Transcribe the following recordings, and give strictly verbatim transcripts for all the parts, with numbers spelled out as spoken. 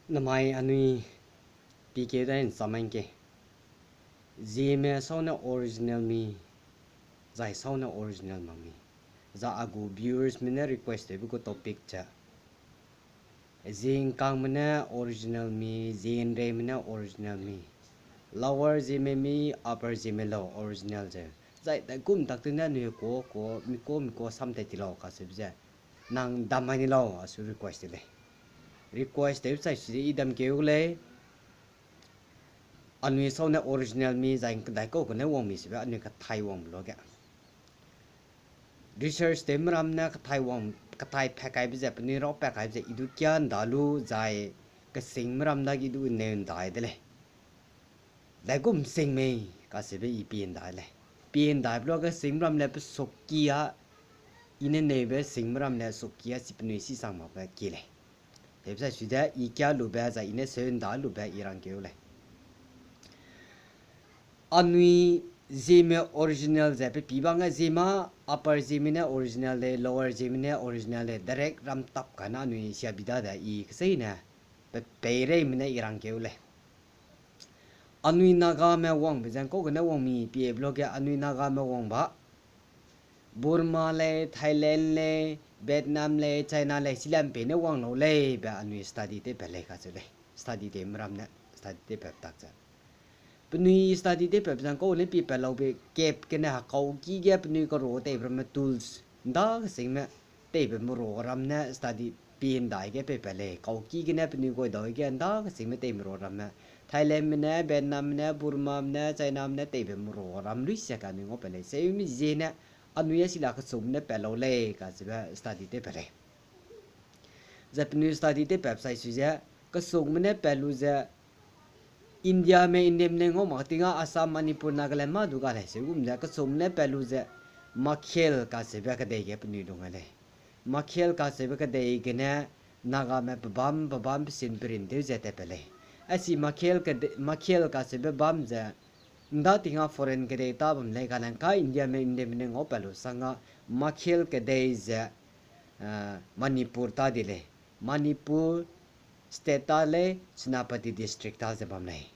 Namai anui pikeu dai ’nsam ’ngke. Zeme sau ne original mi, zai sau ne original mak mi. Za a gu viewersme ne request tewbe gu topic ze, zie ’ngkangme ne original mi, zie ’nreime ne original mi, Lower Zeme mi, Upper Zeme lau original ze. Zai dai gum tak tew ne anui ko, ko, mi ko, mi ko sam tat ti lau kaseube ze, nang dam mai ni lau asu request te lei. Request tewbe chai su ze i dam keu lei. Anui sau ne original mi zai ’ngkadai kau gene wang mi sebe anui kathai wangbe luage, research tewme ram ne kathai wang, kathai pa kaibe ze penui rau pa kaibe ze i du kia ’nda lu zai kesingme ram dage i du ’nneu ’ndai de lei. Daigum sing mei kaseube i pie ’ndai lei. Pie ’ndaibe luage singme ram le pe sukki a, i ne ’nneube singme ram le sukki a si penui si sang makbe kie lei. Tewbe chai su ze i kia lube zai i ne seu ’nda lube i rangkeu lei. Anui Zeme original ze pe pî bang ge Zeme, Upper Zeme ne original lei, Lower Zeme ne original lei, direct ram tap kane anui siabi da de i keseine pe peireime ne i rangkeu lei. Anui Nagame wangbe ze ’ngkau gene wang mi pie be luage anui Nagame wang ba Burma lei, Thailand lei, Vietnam lei, China lei, silam pei ne wang lau lei be anui study tew pat lei kacheu lei. Study tewme ram ne study tew pat tak ze, penui study tew pat zang kau ne pie pat laube kep gene hekau ki ge penui karo teibe ramme tools ’nda kesingme teibe mero ram ne study pie ’ndai ge pei pat lei. Kau ki gene penui goi dau ge ’nda kesingme tei mero ramme, Thailandme ne, Vietnamme ne, Burmame ne, Chiname ne teibe mero ram lui sia ka anui ngau pat lei. Seumi ziene anui a sila kesungme ne pat lau lei kacheube study tew pat lei. Zai penui study tew pat sai su ze, kesungme ne pat lu ze, Indiame, Indiame ne ngau mak ting a Assam, Manipur, Nagaland mâ du ga lei, seugum ze kesungme ne pat lu ze, Makhel kacheube kedei ge penui lung a lei. Makhel kacheube kedei gene Nagame pebâm, pebâm pesin perin tew ze tat pat lei. Asi Makhel kede-, Makhel kacheube bâm ze, ’nda ting a foreign kedei ta bam lei, kane ka Indiame, Indiame ne ngau pat lu sang a Makhel kedei ze, eh, Manipur ta di lei. Manipur state ta lei, Senapati district ta ze bam lei.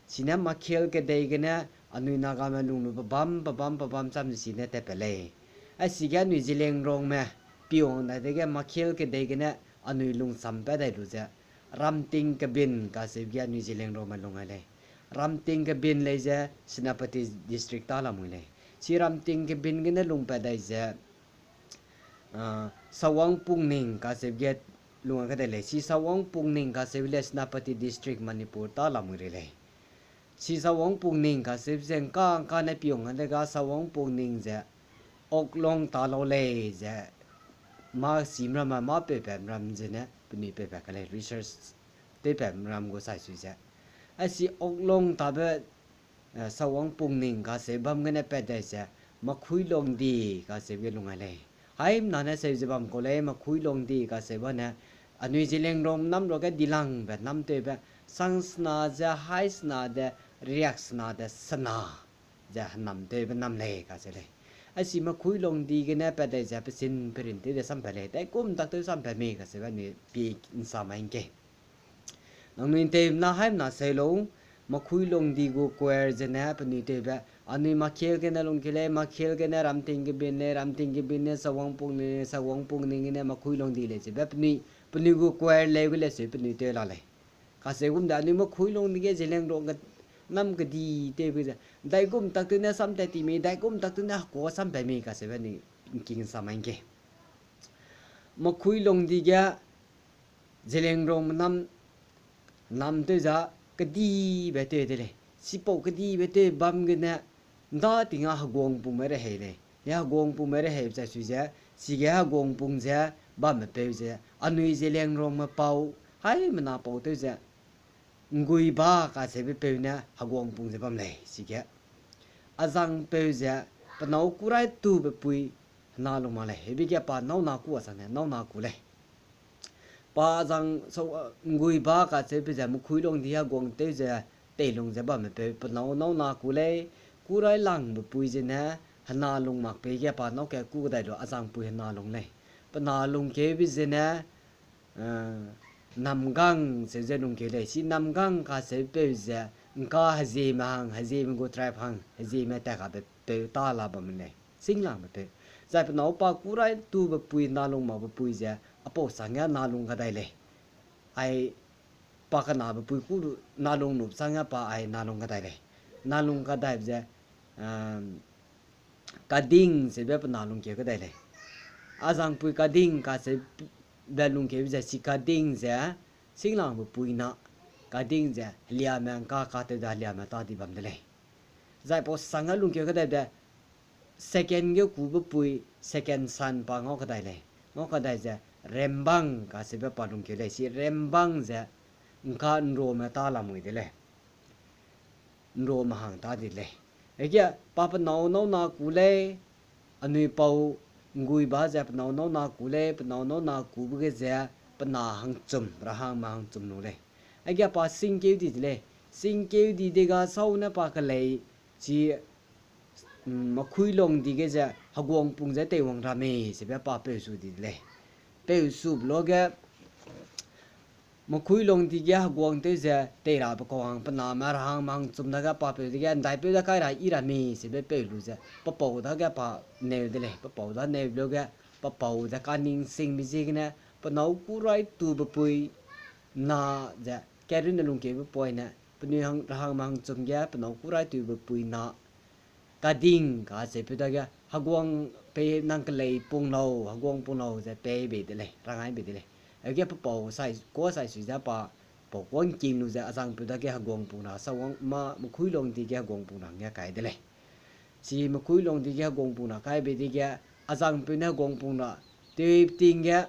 Sine Makhel kedei gene anui Nagame lung lu pebâm, pebâm, pebâm cham ze sine tat pat lei. Asige anui Zeliangrongme piwang dai dege Makhel kedei gene anui lungsam pat dai lu ze, Ramting Kebin kacheube ge anui Zeliangrongme lung a lei. Ramting Kebin lei ze Senapati district ta lamui lei. Chi Ramting Kebin gene lung pat dai ze, ah, Sawang Pungning kacheube ge lung a kedei lei. Chi Sawang Pungning kacheube le Senapati district Manipur ta lamui rei lei. Chi Sawang Pungning kacheube ze ’ngka ’ngka ne piwang a dega Sawang Pungning ze Oklong ta lau lei ze, mâ simram a mâ peupat ram zene penui peupat ka lei, research tew pat ram gu sai su ze. Asi Oklong tabe, eh, Sawang Pungning kacheu bam gene pat dai ze, Makhuilongdi kacheu ge lung a lei. Haimna ne seu ze bam kau lei, Makhuilongdi kacheu bane, anui Zeliangrong nam ruage dilangbe namtewbe, sangsena ze haisena de, riaksena de sena ze henamtewbe nam lei kacheu lei. Asi Makhuilongdi gene pat dai ze pesin perin tew de sam pat lei, dai kum tak tew sam pat mei kacheube anui pi ’nsa mai ’ngke. Nangnui ’nteumena haimna seu lau, Makhuilongdi gu choir zene penui tewbe, anui Makhel gene lungkeu lei, Makhel gene Ramting Kebin lei, Ramting Kebin ne Sawang Pungning, Sawang Pungning gene Makhuilongdi lei cheube penui, penui gu choir leu ge le seu penui tew la lei. Kacheugum de anui Makhuilongdi ge Zeliangrong ge nam kedi tewbe ze, daigum tak tew ne sam tat ti mei, daigum tak tew ne hekua sam pat mei kacheube anui ’ngking sa mai ’ngke. Makhuilongdi ge Zeliangrongme nam, nam tew za kedibe tew de lei. Chipau kedibe tew bam gene, ’nda ting a heguangpungme rehei lei. Ne heguangpungme rehei chai su ze, chige heguangpung ze, bamme peu ze, anui Zeliangrongme pau, haimena pau tew ze, ’Nguiba kacheube peu ne heguangpung ze bam lei, chige. Azangpeu ze, pe nâu kurai tube pui hena lung mak lei, heube ge pa nâu na ku a chang ne, nâu na ku lei. Pa zang sau, ’Nguiba kacheube ze, Makhuilongdi heguang tew ze, teilung ze bamme peu, pe nâu nâu na ku lei, kurai langbe pui zene, hena lung mak pei ge pa nâu ke ku dai lu, azangpui hena lung lei. Pe na lungkeube zene, eh, Namgang seu ze lungkeu lei. Chi Namgang kaseupeu ze, ’ngka Hezieme hang, Hezieme gu tribe hang, Hezieme tat kabe peu tâ la bam lei. Singlangbe peu. Zai pe nâu pa kurai tube pui nalung makbe pui ze, apau sangge nalung kadai lei. Ai pa kenabe pui ku nalung nup sangge pa ai nalung kadai lei. Nalung kadaibe ze, Kading seube pe na lungkeu kadai lei. A zangpui Kading kaseube lungkeube ze chi Kading ze, singlangbe pui na, Kading ze heliame ’ngka katew da heliame tâ di bam de lei. Zai pau sangge lungkeu kadai de, second ge kube pui, second son pa ngau kadai lei. Ngau kadai ze, Rembang kaseube pa lungkeu lei, chi Rembang ze ’ngka ’nrome tâ lamui de lei. ’Nrome hang tâ di lei. Hege pa pe nâu nâu na ku lei, anui pau ’nggui ba ze pe nâu nâu na ku lei, pe nâu nâu na kube ge ze pe na hangchum, rahangme hangchum lu lei. Hege pa singkeu di de lei. Singkeu di dega sau ne pa kelei, chi, Mekhuilongdi ge ze heguangpung ze teiwang ra mei, seube pa peu su di de lei. Peu sube luge, Mekhuilongdi ge heguang tew ze tei rabe kau hang pe name rahangme hangchum dage pa peu dege, ’ndaipeu da kai ra i ra mei, seube peu lu ze, pe pau dage pa neu de lei, pe pau da neu luge, pe pau ze kaning singbe ziegene, pe nâu kurai tube pui na ze, karunne lungkeube poine, penui hang, rahangme hangchum ge, pe nâu kurai tube pui na, Kading kaseupeu dage, heguang pei nang kelei pung lau, heguang pung lau ze pei bei de lei, rangai bei de lei. Hege pe pau sai, kuâ sai sui ze pa, pau kuâ ’ngking lu ze a zangpeu dage heguang pung ra, sa wang mâ Mekhuilongdi ge heguang pung ra hangge kai de lei. Chi Mekhuilongdi ge heguang pung ra kai bei dege, a zangpeu ne heguang pung ra, tewbe ting ge,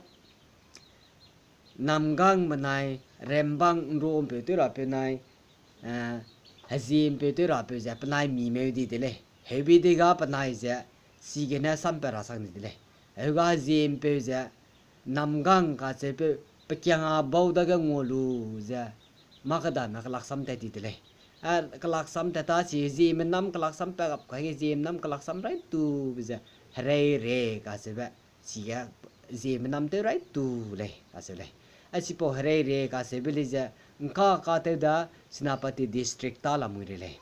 Namgang benai, Rembang ’nrompeu tew rapeu nai, eh, Heziempeu tew rapeu ze penai mi meu di de lei. Heube dega penai ze, chigene sampat ra sang di de lei. Heuga Heziempeu ze, Namgang kacheupeu, pe kiang â bau dage ngua lu ze, mâ kedame kelak samtat di de lei. A, kelak samtat ta chi Hezieme nam kelak sampat gap kaige Hezieme nam kelak sam raitube ze, Hereire kacheube, chige Hezieme nam tew raitu lei, kacheu lei. A chipau Hereire kacheube lei ze, ’ngka katew da Senapati District tâ lamui rei lei.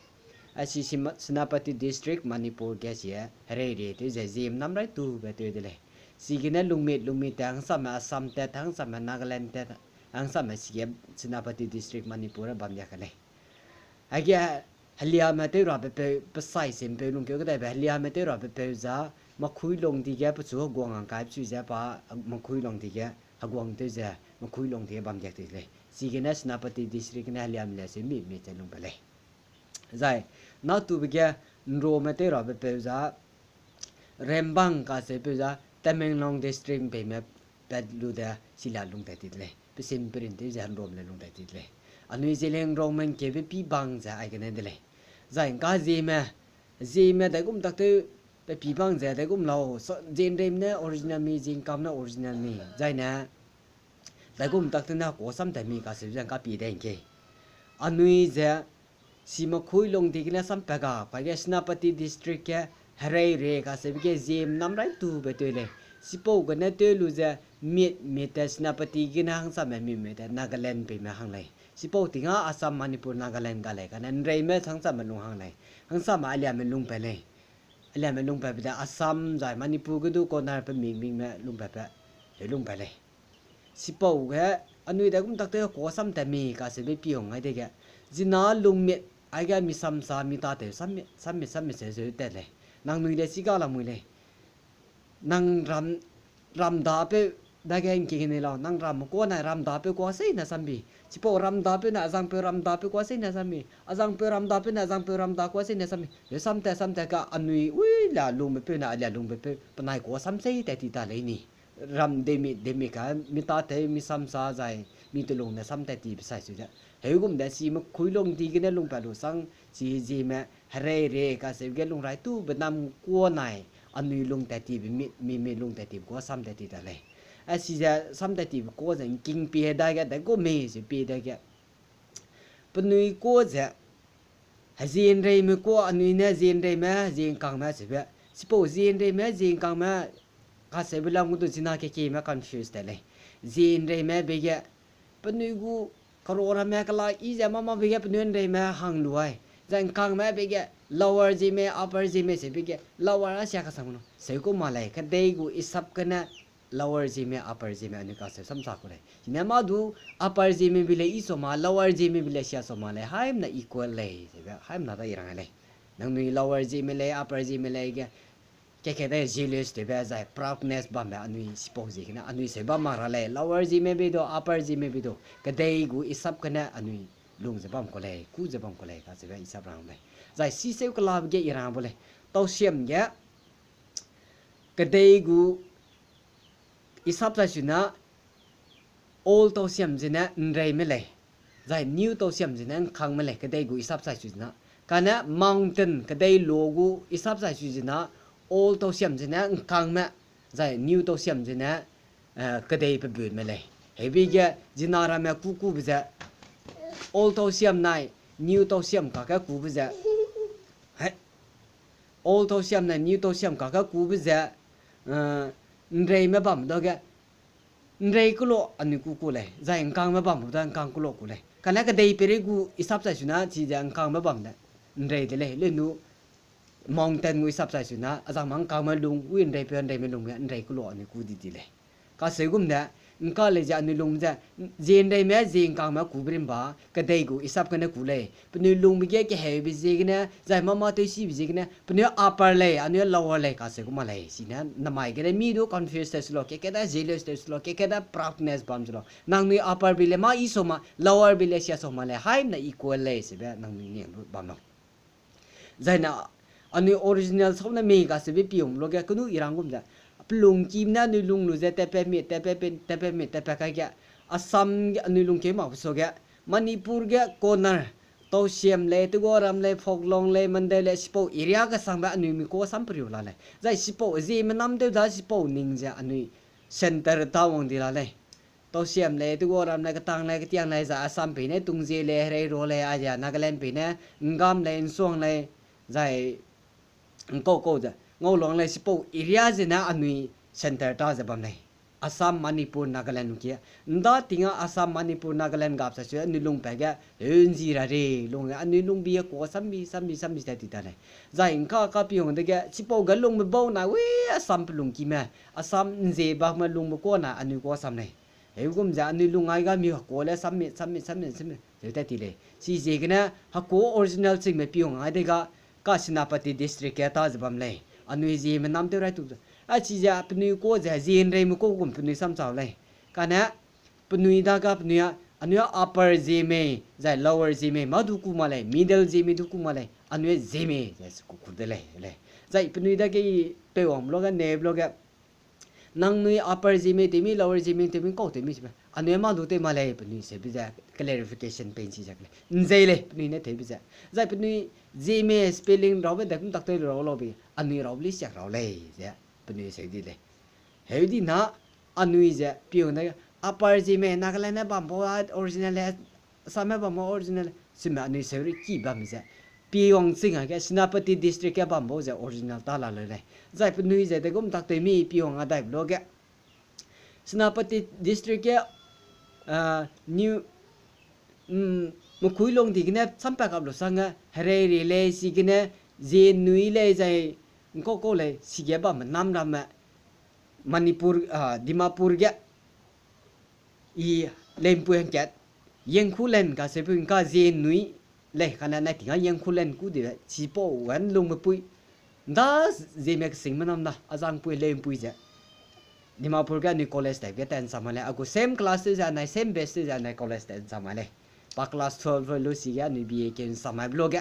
A chi Sima-, Senapati District, Manipur ge chi Hereire tew ze Hezieme nam raitube tew de lei. Chigene lungmit, lungmit te hangsame Assam tat, hangsame Nagaland tat, hangsame chige Senapati District, Manipur bam dia ke lei. Aige heliame tew rabe peu, pe sai simpeu lungkeu kedaibe heliame tew rabe peu za, Mekhuilongdi ge pechu heguang hang kai pechu ze pa, Mekhuilongdi ge heguang tew ze, Mekhuilongdi ge bam diak di lei. Chigene Senapati District gene heliame le seu mi mi ze lungpat lei. Zai, natube ge ’nrome tew rabe peu za, Rembang kacheupeu za, Tamenglong District ’mpeime pat lu de, chila lungtat di de lei. Pesim perin tew ze ’nrome le lungtat di de lei. Anui Zeliangrongme ’ngkeube pî bang ze aigene de lei. Zai ’ngka Hezieme, Hezieme daigum tak tew pe pî bang ze daigum lau, so, Zeliangrongme ne original mi, Zeliangrongme ne original mi. Zaine, daigum tak tew ne hekuâ samtat mi kacheu ze ’ngka pie de ’ngkei. Anui ze, chi Mekhuilongdi gene sampat ga, paige Senapati District ge, Hereire kacheube ge Hezieme nam raitube tew lei. Chipau gene tew lu ze, mit, mit te Senapati gene hangsame mi, mit te Nagaland peime hang lei. Chipau ting â Assam, Manipur, Nagaland ga lei, kane ’nreime hangsame lung hang lei. Hangsame aliame lungpat lei. Aliame lungpatbe de Assam zai Manipur ge du corner pe mik mikme lungpatbe, heu lungpat lei. Chipau ge anui daigum tak tew hekuâ samtat mi kacheube pî hung ai dege, zina lungmit, aige mi samsa mi tatew, sammit, sammit, sammit seu zeu tat lei. Nangnui le chiga lamui lei. Nang ram, ramdapeu dage ’ngkingene lau, nang ramme kuâ nai ramdapeu kuâ seine sambi. Chipau ramdapeu ne azangpeu ramdapeu kuâ seine sambi. Azangpeu ramdapeu ne azangpeu ramda kuâ seine sambi. Heu samtat samtat ka anui ui la lungbe peu ne alia lungbe peu penai kuâ sam sei tat ti ta lei ni. Ram demi, demi ka mi tatew, mi samsa zai, mi telung ne samtat tibe sai su ze. Heugum de chi Mekhuilongdi gene lungpat lu sang, chi Hezieme, Hereire kacheu ge lung raitube nam kuâ nai, anui lungtat tibe mi, mi, mi lungtat tibe kuâ samtat ti ta lei. A chize samtat tibe kuâ ze ’ngking pie dage, daigum mei ze pie dage. Penui kuâ ze, Hezienreime kuâ anui ne Hezienreime, Heziengkangme cheube. Chipau Hezienreime, Heziengkangme, kacheube lam gu du zina kekieme confuse tat lei. Hezienreime be ge, penui gu karo ramme kela i ze mâ mâ be ge penui ’nreime hang lu ai. Zai ’ngkangme be ge lower Zeme, upper Zeme se be ge lower a sia kasang lu. Seu ku ma lei, kedei gu isap gene lower Zeme, upper Zeme anui kaseu samsa ku lei. Chine mâ du upper Zeme be lei i sa ma, lower Zeme be lei sia sa ma lei, haimna equal lei, sebe haimna da i rang lei. Nangnui lower Zeme lei, upper Zeme lei ge, keke de jealous tewbe zai proudness bambe anui sipau ziegene, anui seu bam mak ra lei, lower Zeme be du, upper Zeme be du, kedei gu isap gene anui lung ze bam ku lei, kû ze bam ku lei, kacheube isap rang lei. Zai siseu kelabe ge i rang bu lei. Tausiam ge, kedei gu isap chai suna, old tausiam zene ’nreime lei. Zai new tausiam zene ’ngkangme lei, kedei gu isap chai su zena. Kane mountain kedei lo gu isap chai su zena, old tausiam zene ’ngkangme, zai new tausiam zene, eh, kedei pe bume lei. Hebi ge zina ramme kû kûbe ze, old tausiam nai new tausiam kakge kûbe ze, he, old tausiam nai new tausiam kakge kûbe ze, eh, ’nreime bam dage, ’nrei kelo anui kû ku lei, zai ’ngkangme bam da ’ngkang kelo ku lei. Kane kedei peirei gu isap chai suna chize ’ngkangme bam de, ’nrei de lei, leu nu mountain gu isap chai suna, azang ma ’ngkangme lung, wi ’nrei peu ’nreime lung ge ’nrei kelo anui kû di di lei. Kaseugum de, ’ngka lei ze anui lung ze, zie ’nreime zie ’ngkangme kûbe rimba, kedei gu isap gene kû lei. Penui lungbe ge keheube ziegene, zai mâ mâ tewsibe ziegene, penui upper lei, anui lower lei, kaseu gu ma lei. Chine namai gene mi du confuse tew se lau, keke da jealous tew se lau, keke da proudness bam se lau. Nangnui upper be lei mâ i sa ma, lower be lei sia sa ma lei, haimna equal lei, sebe nangnui ning du bam lau. Zaine anui original sau ne mei kaseube pium lo ge kenu i rang gum ze, pelungkime ne anui lung lu ze tatpat mi, tatpat mi, tatpat mi, tatpat kai ge, Assam ge anui lungkeu mak pe suage, Manipur ge corner, Tausiam lei, Teguaram lei, Phoklong lei, Mandalay lei, sipau area kesangbe anui mi ka sam periu la lei. Zai sipau Zeme nam tew da sipau ning ze anui centre ta wang di la lei. Tausiam lei, Teguaram lei, Ketang lei, Ketiang lei, zai Assam pei ne Tungzie lei, Hereiro lei, aia Nagaland pei ne Ngam lei, Nsuang lei, zai ’ngkau kau ze Ngaulong lei, sipau area zene anui centre ta ze bam lei. Assam, Manipur, Nagaland ki. ’Nda ting a Assam, Manipur, Nagaland gap sa sui anui lungpat ge, heu ’nzi ra re, lung ge anui lungbi ka sambi, sambi, sambi tat ti ta lei. Zai ’ngka ka piung dege, chipau ge lungbe bau na, wi Assam pelungkime, Assam ’nze bakme lungbe ka na anui ka sam lei. Heugum ze anui lung ai ga mi heka le sammi, sammi, sammi, sammi, heu tat ti lei. Chiziegene heka original chingme piung ai de ga, ka Senapati district ge ta ze bam lei. Anui Zeme nam tew rai tu ze. A chize penui ka ze Zeme ’nreime ka gum penui samchau lei. Kane penui dage penui a, anui a upper Zeme, zai lower Zeme, mâ du ku ma lei, middle Zeme du ku ma lei, anui Zeme, zai se ku ku de lei, lei. Zai penui dage i peu wang lo ge, ne lo ge, nangnui upper Zeme tew mi, lower Zeme tew mi, kau tew mi sibe. Anui mâ du tew ma lei, penui seube ze clarification pei ’nchi ze lei. ’Nzei lei, penui ne tewbe ze. Zai penui Zeme spelling raube de kum tak tew rau lau be, anui raube li siak rau lei ze, penui seu di lei. Heu di na, anui ze piung ne, upper Zeme, Nagaland ne bam bau a original lei, Assam ne bam bau original lei, sime anui seu ri ki bam ze. Piwang ching a ge, Senapati district ge bam bau ze original ta la leu lei. Zai penui ze degum tak tew mi piwang a dai be lo ge, Senapati district ge, ah, New, mm, Mekhuilong di gene sampat kap lu sang ge, Hereiri lei, si gene, Zenui lei, zai ’ngkau kau lei, sige bamme nam ramme, Manipur, ah, Dimapur ge, i lempui hangkat, Yengkhulen kaseupui ’ngka Zenui lei, kane nai ting a Yengkhulen ku dibe, chipau wan lungbe pui. ’Nda Zeme kesingme nam da, azangpui lempui ze. Dimapur ge anui college tei ge tat ’nsam mai lei, a gu same class tew ze anai, same batch tew ze anai college tat ’nsam mai lei. Pa class twelve lu si ge anui B A ke ’nsam mai be lo ge.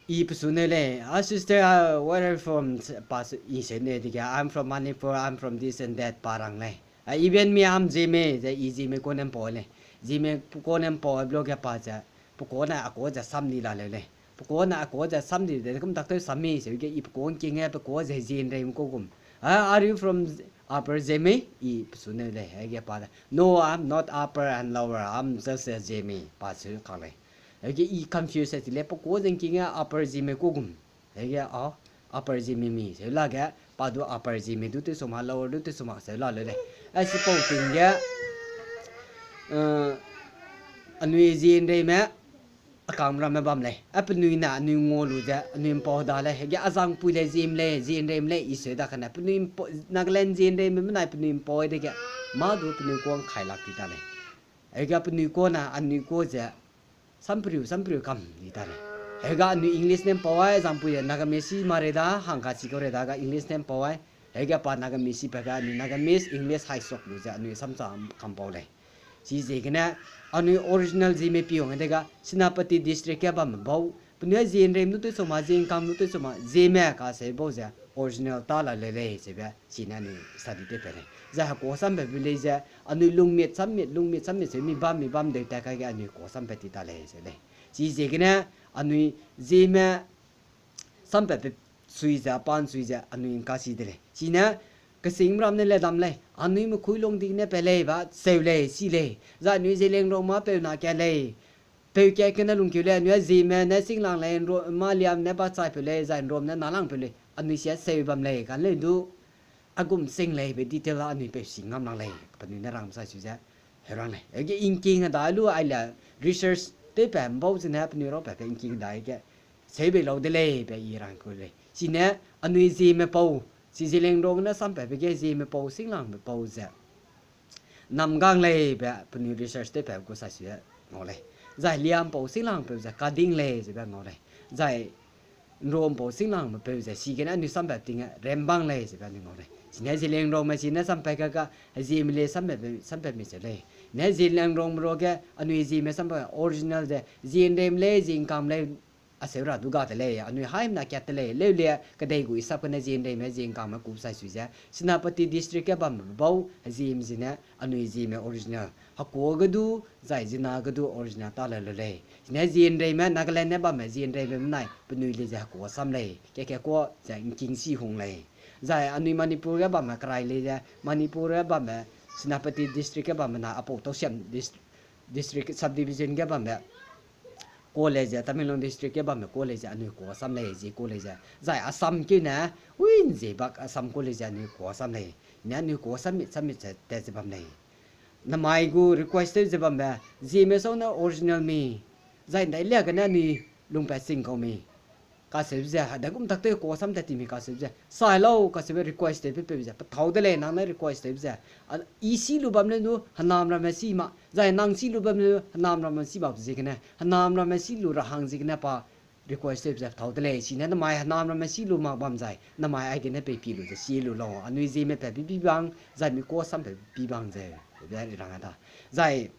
I pesu ne lei, ah, sister, ah, where are you from? Pa su, i se ne dige, I'm from Manipur, I'm from this and that, pa rang lei. Ah, even me, I'm Zeme, ze i Zeme ka ne ’mpau lei. Zeme ka ne ’mpau be lo ge pa ze, pe ka ne a ka ze sam di la leu lei. Pe ka ne a ka ze sam di de, kum tak tew sam mi, se ge i pe ka ’ngking ge, pe ka ze Zenreime ka gum. Ah, are you from Upper Zeme? I pesu ne lei, hege pa de, No, I'm not upper and lower, I'm just a Zeme, pa su kang lei. Hege i confuse ti lei, pe ka ze ’ngking ge Upper Zeme ka gum. Hege a, Upper Zeme mi, seu la ge, pa du Upper Zeme du tew su mak, lower du tew su mak, seu la leu lei. A chipau ting ge, eh, anui Zeme nreime, a kam ramme bam lei. A penui ne anui ngua lu ze, anui ’mpau da lei. Hege a zangpui lei, Zeme lei, Zeme nreime lei, i seu da kane. Penui ’mpa-, Nagaland Zeme nreime benai penui ’mpau dege, mâ du penui kuâ ’ngkai lak di ta lei. Hege penui kuâ ne, anui kuâ ze, samperiu, samperiu kam di ta lei. Hege anui English ne ’mpau ai, zangpui ze Nagamese ma rei da, hangka chi kau rei da ga English ne ’mpau ai. Hege pa Nagamese pa ga anui Nagamese, English hai sok lu ze anui samsa kam pau lei. Chiziegene anui original Zeme pi wang dega, Senapati District ge bamme bau, penui Zeme nreime lu tew chuma, Zeme ’ngkam lu tew chuma, Zeme kaseu bau ze original ta la leu lei, seube chine anui study tew pat lei. Zai hekuâ sampat be lei ze, anui lungmit, sammit, lungmit, sammit, seu mi bam, mi bam deu tat kai ge anui kuâ sampat ti ta lei, seu lei. Chiziegene anui Zeme sampat pe sui ze, a pa ’nsui ze, anui ’ngkasi de lei. Chine, kesingme ram ne le dam lei, anui mekhui lung di ne pe lei ba, seu lei, si lei. Zai anui Zeliangrong mâ peu na kat lei. Peu kat kene lungkeu lei, anui Zeme ne singlang lei, ’nro-, mâ liam ne ba chaipeu lei, zai ’nrom ne nalangpeu lei. Anui sia seu bam lei, kan lei du. A gum sing lei be detail a anui peu si ngam lang lei, penui ne rang sai su ze. Herang lei. Hege ’ngking hedai lu ai le research tew pa ’mbau zene penui rau pa pe ’ngking hedai ge. Seu bei lau de lei be i rang ku lei. Chine anui Zeme pau, chi Zeliangrong ne sampat be ge Zeme pau, singlangbe pau ze. Namgang lei be penui research tew pa gu sai su ze ngau lei. Zai liam pau, singlangpeu ze Kading lei ze be ngau lei. Zai ’nrom pau, singlangpeu ze, chigene anui sampat ting ge Rembang lei ze be anui ngau lei. Chine Zeliangrongme chine sampat ka ga, Zeme lei sampat, sampat mi seu lei. Ne Zeliangrongme ruage, anui Zeme sampat original ze, Zeme nreime lei, Zeme ’ngkam lei, aseu ra du ga de lei, anui haimna kat de lei, leu le, kedei gu i sap kene Zeme nreime, Zeme ’ngkam me ku sai su ze, Senapati District ge bambe bau, Zeme zene, anui Zeme original. Hekuâ ge du, zai zina ge du original ta le lu lei. Chine Zeme nreime, Nagaland ne bamme Zeme nreime benai, penui lei ze hekuâ sam lei, keke kuâ ze ’ngking si hung lei. Zai anui Manipur ge bamme kerai lei ze, Manipur ge bamme, Senapati District ge bamme na, apau Tousem dis-, District Subdivision ge bamme, kuâ lei ze, Tamenglong District ge bamme kuâ lei ze, anui kuâ sam lei, zi kuâ lei ze. Zai Assam keu ne, ui ’nzie bak Assam kuâ lei ze, anui kuâ sam lei. Ne anui kuâ sammit, sammit ze, tat ze bam lei. Namai gu request tew ze bambe, Zeme sau ne original mi, zai ’ndai lia gene anui lungpat sing kau mi. Kaseube ze, dagum tak tew kuâ sam tat ti mi kaseube ze, sai lau kaseube request tewbe peu ze, pethâu de lei nang ne request tewbe ze. A, i si lu bam le nu, henam ramme si ma, zai nang si lu bam le nu, henam ramme si mak ziegene, henam ramme si lu ra hang ziegene pa, request tew ze pethâu de lei, chine namai henam ramme si lu mak bam zai, namai aigene pei pi lu ze si lu lau, anui Zeme pat bi bi bang, zai mi kuâ sam pat bi bang ze, be rang da. Zai,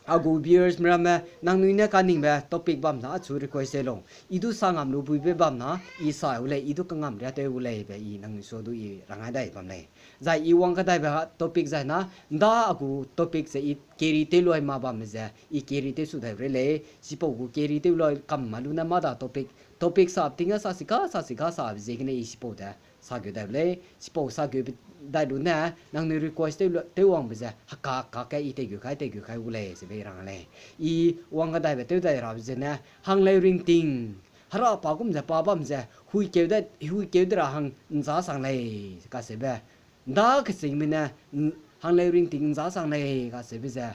a gu viewers me ramme, nangnui ne kaningbe topic bam na, achu request tew lau. I du sa ngam lu buibe bam na, i sa u lei, i du kangam riâ tew u lei, be i nangnui su du i rang ai dai bam lei. Zai i wang kadaibe topic zai na, ’nda a gu topic ze i carry tew lui ma bam ze, i carry tew su dai rei lei, chipau gu carry tew lui kam ma lu ne mâ da topic, topic sap ting a sa sika, sa sika sabe ziegene i chipau de, sa geu dai lei, chipau sa geu dai lu ne, nangnui request tew lu, tew wangbe ze, heka, heka ke i tei geu kai, tei geu kai u lei, ze bei rang lei. I wang kadaibe tew dai rabe zene, Hangleu ringting, hera pa gum ze pa bam ze, huikeu de, huikeu de ra hang ’nza sang lei, kaseube. ’Nda kesingme ne, n-, Hangleu ringting ’nza sang lei, kaseube ze.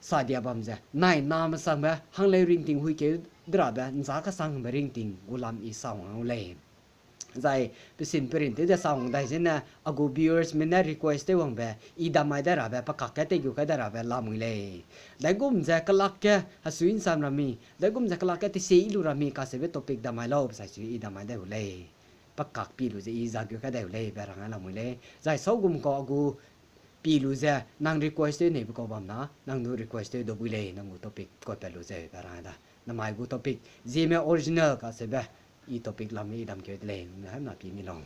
Sadia bam ze, nai name sangbe, Hangleu ringting huikeu de rabe, ’nza kesangbe ringting, gu lam i sa wang u lei. Zai, pesin perin tew de sa wang dai zene, a gu viewers me ne request tew wangbe, i damai dai rabe, pe kak ke tei gu kai dai rabe, lamui lei. Daigum ze kelak ge, hesui ’nsam ra mi, daigum ze kelak ge tese i lu ra mi, kaseube topic damai lau, pe sai su i damai dai u lei. Pe kak pi lu ze i za gu kai dai u lei, be rang lamui lei. Zai saugum kau a gu pi lu ze, nang request tew neibe kau bam na, nang du request tew dau bui lei, nang gu topic kau pat lu ze, be rang da. Namai gu topic, Zeme original kaseube, i topic lam i damkeu de lei, nang haimna pi mi lau.